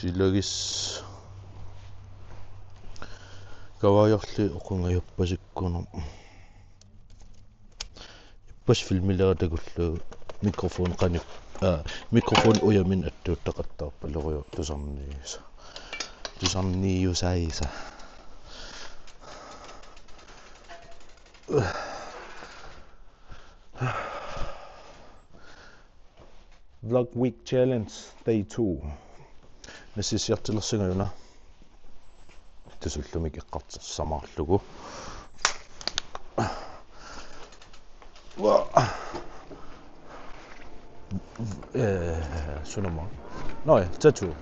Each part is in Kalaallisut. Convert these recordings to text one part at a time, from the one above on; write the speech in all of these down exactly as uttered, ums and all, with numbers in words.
Silagis kavaajorli oqungajappasikkuna. Ippas filmilera takullugu mikrofon qanip, aa, mikrofon ujamin attuuttaqattaarpaluruju tusarniisa. Tusarniusaisa. Vlog Week Challenge Day two. Nassissiartilersinga una. Tassa ullumi eqqartussamaarlugu. Wa-, eh, sunama. Nå ja, tattoo.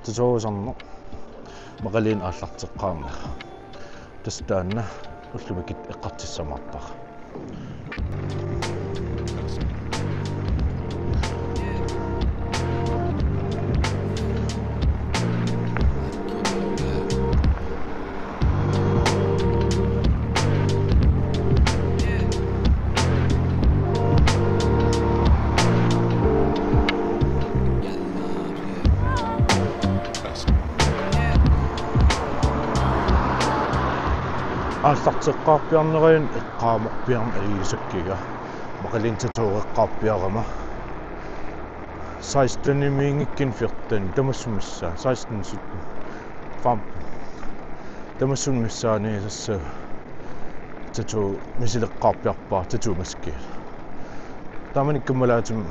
Tattooruusarneq. Maqaluunniit aallarteqqaarnera. Tassa taanna ullumi eqqartussamaarpara. Aallarteqqaarpiarnera eqqaamarpiarn ajuusakkiga. Maqaluunniit tattooreqqaarpiarama. Sekstenimiinngikkunik fjorten, tamassummissa, seksten, sytten, femten. Tamassummissaanissaat tattoo misileqqaarpiarpara tattoomaskiina. Taamani kammalaatima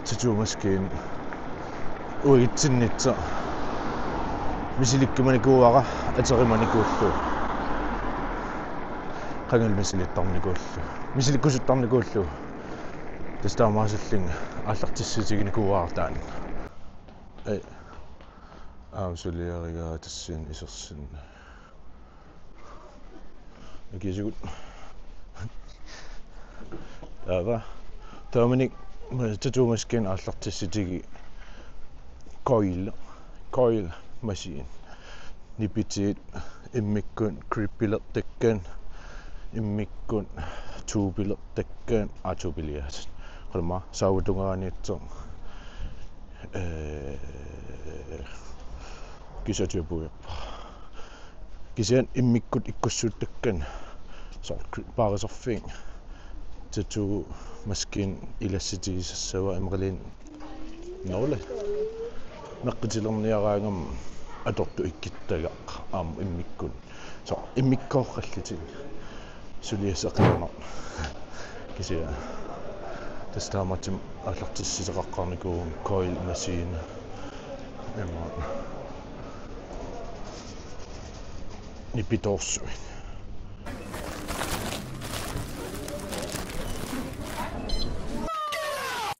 tattoomaskiina uagutsinnitsoq misilikkumanikuuara aterimanikuullugu. Qangali misilittarnikuullugu. Misilikkusuttarnikuullugu. Tassa taamaasillunga aallartissutiginikuuara taanna. Ei. Aamma suliarigaa tassani isersinni. Akisugut. Taava. Taamani tattoomaskiina aallartissutigaara coil. Coil machine. Nipitiit immikkut gripilertakkanik, immikkut tubilertakkanik, aa, tubiliaat. Qanimma saavutungaaniitsoq. Eh, kisatiapuippara. Kisianni immikkut ikkussuuttakkanik. Soorlu paarisorfiit. Tattoomaskiina ilassutigisassavaa imaluunniit. Nuuli. Naqqutilerniaraangama atortut ikkuttagaq aamma immikkut. Soorlu immikkoorallutik. Suliassaq qiimaarnaq. Kisianni. Tassa taamaattumik aallartissuteqaqqaarnikuugama coil machine. Immaqa. Nipitoorsuit.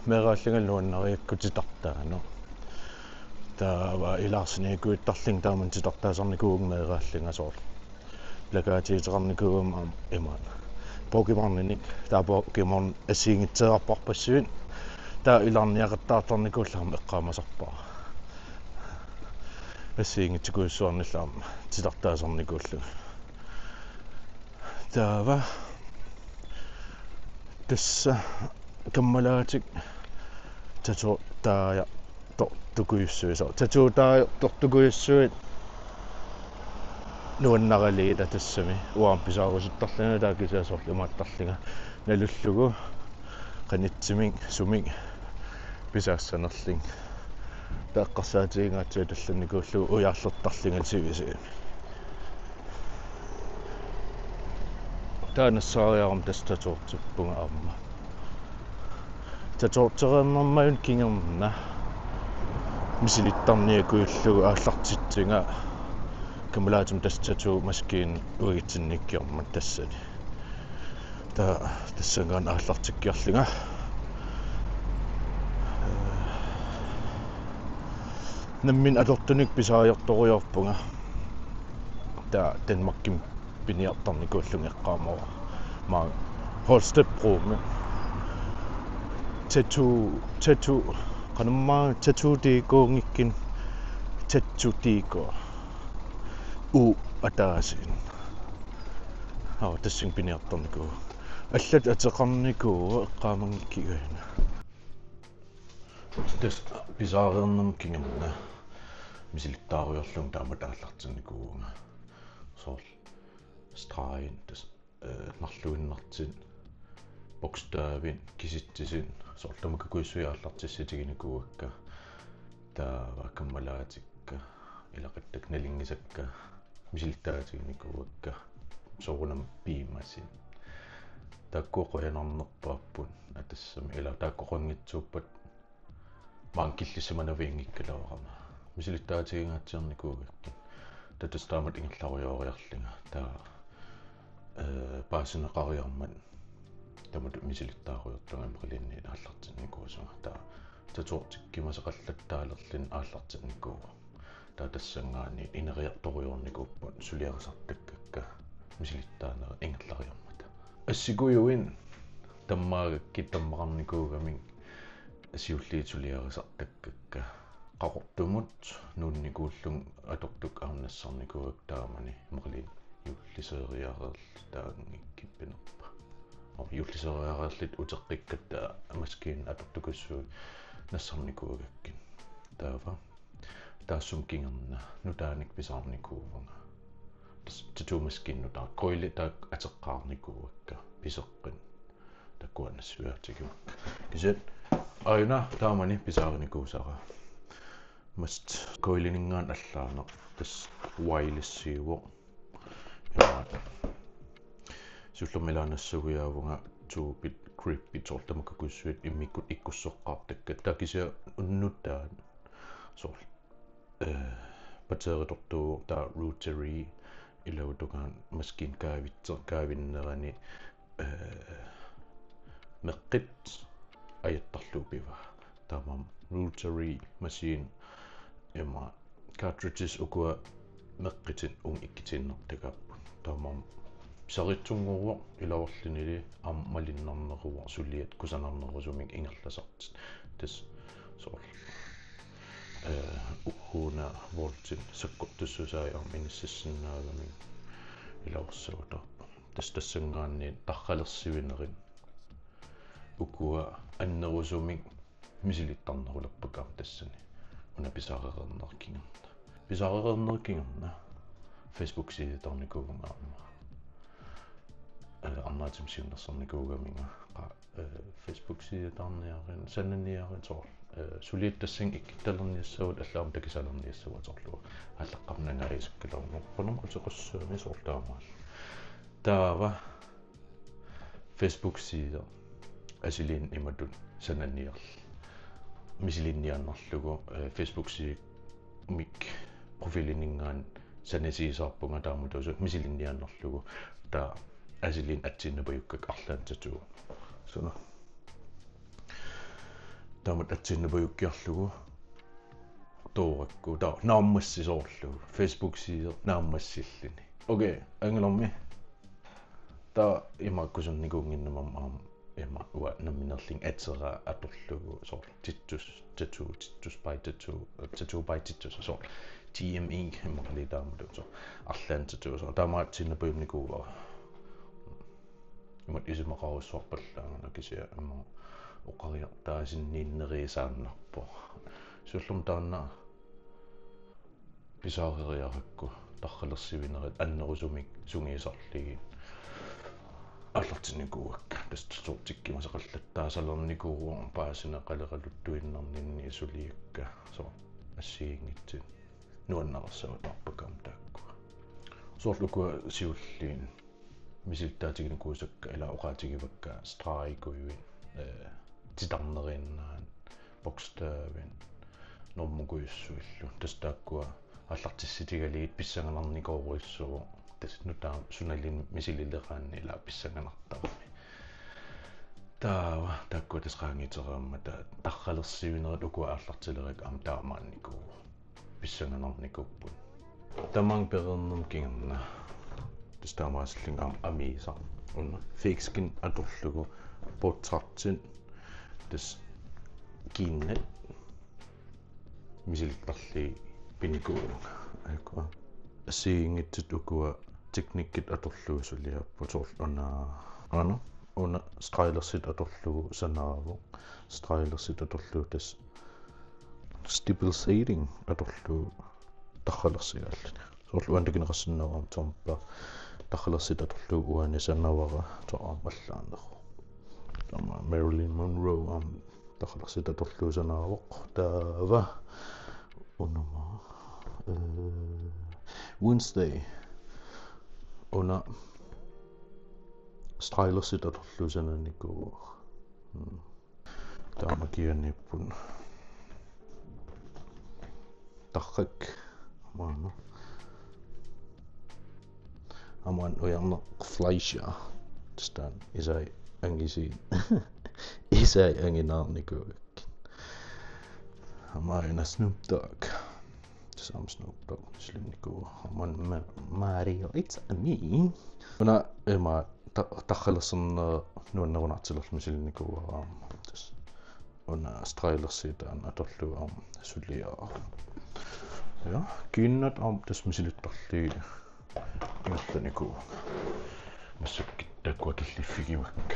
Meeraallunga nuannarigakkit titartaanut. Taava ilaarsiniakujuttarlunga taamani titartaasarnikuuvunga meeraallunga soorlu. Plakatiuteqarnikuugama aamma imaanna. Pokemoninik, taava Pokemon assigiinngitsoorarpassuit. Taava ilaarniaqattaartarnikuullugu aamma eqqaamasarpara. Assigiinngitsorujussuarnillu aamma titartaasarnikuullugu. Taava. Tassa kammalaatikka tattoo taajartortukujussuit. Soorlu tattoo taajartortukujussuit nuannaralugu tassami. Uanga pisaarusuttarlunga taava kisianni soorlu imaattarlunga. Nalullugu qanittumik sumik pisaassanerlunga. Taava eqqarsaatigingatsigu tallannikuullugu ujaarlertarlunga sivisuumik. Taava nassaariarama tassa tattoortippunga aamma. Tattoortereernermajuna kingorna misilittarniakujullugu aallartittunga kammalaatima tassa tattoomaskiina uagutsinnikkiormat tassani. Taava tassanngaanniit aallartikkiarlunga. Nammineq atortunik pisariartorujoorpunga. Taava Danmarkimi piniartarnikuullunga eqqaamavara. Maanga Holstebro-mi. Tattoo, tattoo, qanormaa tattoo D K-nngikkunik tattoo D K. Uu ataasiinnaq. Aa, tassani piniartarnikuuvoq. Allatut ateqarnikuuvoq eqqaamanngikkigajuna. Tassa pisaareernerma kingorna misilittaarujoorlunga taamatut aallartinnikuuvunga. Soorlu stregit tassa, eh, narluinnartut, bogstavit, kisitsisit, soorlu tamakkuisuit aallartissutiginikuuakka. Taava kammalaatikka, ilaquttakka nalunngisakka, misilittaatiginikuuakka, soorunami piumasut. Taakku qujanarnerpaapput, aa, tassami ila taakku oqanngitsuuppat maanga killissimanavianngikkaluarama. Misilittaatigingaatsiarnikuugakkit. Taava tassa taamatut ingerlarujooriarlunga. Taava, eh, paasineqariarmat taamatut misilittaarujoorlunga immaqaluunniit aallartinnikuusunga. Taava tattootikkumasoqallattaalerlunga aallartinnikuuvoq. Taava tassanngaanniit ineriartorujoornikuupput suliarisartakkakka misilittaanerit ingerlariarmata. Assikujuit tammaagakkit tammaqarnikuugamik siulliit suliarisartakkakka. Qaqortumut nuunnikuullunga atortukka aamma nassarnikuugakku taamani immaqaluunniit juulliseeriareerluta anngikkipinerpa. Oo, juulliseeriareerluta uteqqikkatta maskiinat atortukussui nassarnikuugakkit. Taava taassuma kingorna nutaanik pisaarnikuuvunga. Tassa tattoomaskiinat nutaat, coilit taakku ateqqaarnikuuakka piseqqinni. Taakku nassuiaatigivakka. Kisianni aajuna taamani pisaarinikuusara. Mast coilininngaanniit allaaneq tassa wirelessiuvoq. Imaattoq. Siullermik ila nassuiaavunga tubit, grippit, soorlu tamakkuisuit immikkut ikkussoqqaartakkat. Taava kisianni nutaat soorlu, eh, batteritortuuvoq, taava routerii ilaatungaani maskiinat kaavitse-, kaavinnerani, eh, meqqit ajattarlugu pivaa. Taamaammat routerii, masiinat, ima cartridges ukua meqqitit uunga ikkutiinnartagaapput. Taamaammat pisaritsunnguuvoq iluarlunili aamma malunnarneruvoq suliat kusanarnerusumik ingerlasartut. Tassa soorlu, eh, u-, una voltit sakkortussusaat aamma inissisinnaagamik iluarsagattaarpoq. Tassa tassanngaanniit tarralersuinerit ukua annerusumik misilittarnerulerpakka aamma tassani. Una pisaarereernerup kingorna. Pisaarereernerup kingorna Facebook-sidetarnikuuvunga aamma. Eh, arnaatsumik siunnersornikuugaminga. Qa-, eh, Facebook-sidetarniarit, sananiarit soorlu. Eh, suliat tassani ikkuttalerniassavat, allaat aamma takusalerniassavat soorlu. Aallaqqaammut nangaasukkaluarlunga. Qujanaq uteqassaani soorlu taamaallaat. Taava Facebook-side asuli imatut sananiarl-, misilinniaannarlugu, eh, Facebook-sidemik profilininngaanniit sanasiusaarpunga taamatut tassa misilinniaannarlugu, taava asuli atsiinnapajukkakka arlaannik tattoo. Suna. Taamatut atsiinnapajuukkiarlugu toorakku, taava naammassi soorlu, Facebook-side naammassilluni. Okay, angilermi. Taava imaakkusernikuunnginnama aamma ima uanga nammineerlunga atera atorlugu soorlu tittus, tattoo, tittus by tattoo, tattoo by tittus soorlu T M E immaqaluunniit taamatut soorlu arlaannik tattoo soorlu taamaattuinnarpajumnikuuara. Imatut isumaqarujussuarpallaanngilaq kisianni ima oqariartaasinniinnerisaannarpoq. Siullermik taanna pisaareriarakku tarralersuinerit annerusumik sungiusarlugit aallartinnikuuakka. Tassa tattootikkumasoqallattaassalernikuuvoq paasineqaleqaluttuinnarninni suliakka. Soorlu assigiinngitsut nuannarersagutaarpakka aamma taakkua. Soorlu ukua siulliit misilittaatiginikuusakka ila oqaatigivakka stregikujuit, eh, titarneriinnaat, bogstavit, normukujuissuillu. Tassa taakkua aallartissutigalugit pissanganarnikoorujussuuvoq. Tassa nutaamik sunaluunniit misilileraanni ila pissanganartarami. Taava taakkua tassa qaangiutereermata tarralersuinerit ukua aallartilerakku aamma taamaannikuuvoq. Pissanganarnikuupput. Tamaanga pereernerma kingorna. Tassa taamaasillunga aamma amiisaq. Una fake skin atorlugu portrættit tassa kiinnat misilittarlugit pinikuuvunga. Aakku assigiinngitsut ukua teknikkit atorlugu suliaapput soorlu una. Aana una streglersuut atorlugu sanaavoq. Streglersuut atorlugu tassa Stipple Seeding atorlugu tarralersigaalluni. Soorlu uani takuneqarsinnaavoq aamma Trump tarralersit atorlugu uani sanavara Trump allaaneru. Taava Marilyn Monroe aamma tarralersit atorlugu sanaavoq. Taava unama, eh, Wednesday. Una stregersit atorlugu sananikuuara. Mm. Taama kianiipput. Tarrak. Aamma. Aamma ujarneq Fleischer. Tassa taanna isai angisiin. Isai anginaarnikuugakkit. Aamma una Snoop Dogg. Tassa aamma Snoop Dogg misilinnikuuara. Aamma Ma-, Mario, it's me. Una ima ta-, tarralersineq nuannerunartilerlugu misilinnikuuara aamma. Tassa una stregersiit taanna atorlugu aamma suliara. Ja, kiinnat aamma tassa misilittarlugit ingerlanikuuara. Massakkut taakkua killiffigivaat.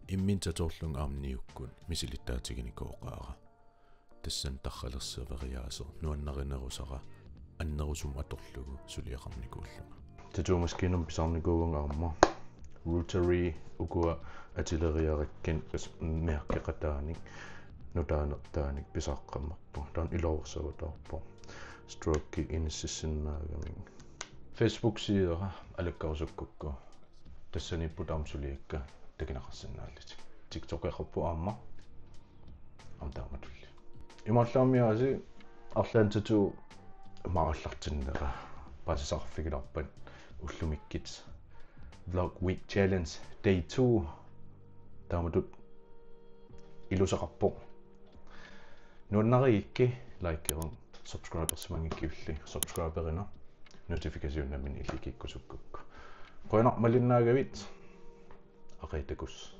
Imminut atuarlunga aamma niukkut misilittaatiginikuuara. Tassani tarralersereeriaaseq nuannarinerusara annerusumik atorlugu suliaqarnikuullunga. Tattoomaskiinamik pisarnikuuvunga aamma. Rotary ukua atileriarakkit mærkeqataanik nutaanertaanik pisaaqqammerpunga. Taanna iluarsarutaarpoq. Stroke inississinnaagami. Facebook-sidera alakkarusukkukku. Tassaniipput aamma suliakka takuneqarsinnaallutik. TikTokeqarpoq aamma. Aamma taamatulli. Imaallaammiaasi arlaannik tattoo maarallartinnera paasisaqarfigilaarpat ullumikkut. Vlog Week Challenge Day two. Taamatut iluseqarpoq. Nuannarigukku likeruk, subscribersimanngikkuillu subscriberina, notificationinut ilikikkusukkukku. Qujanaq malinnaagavit. Aqiittakuss.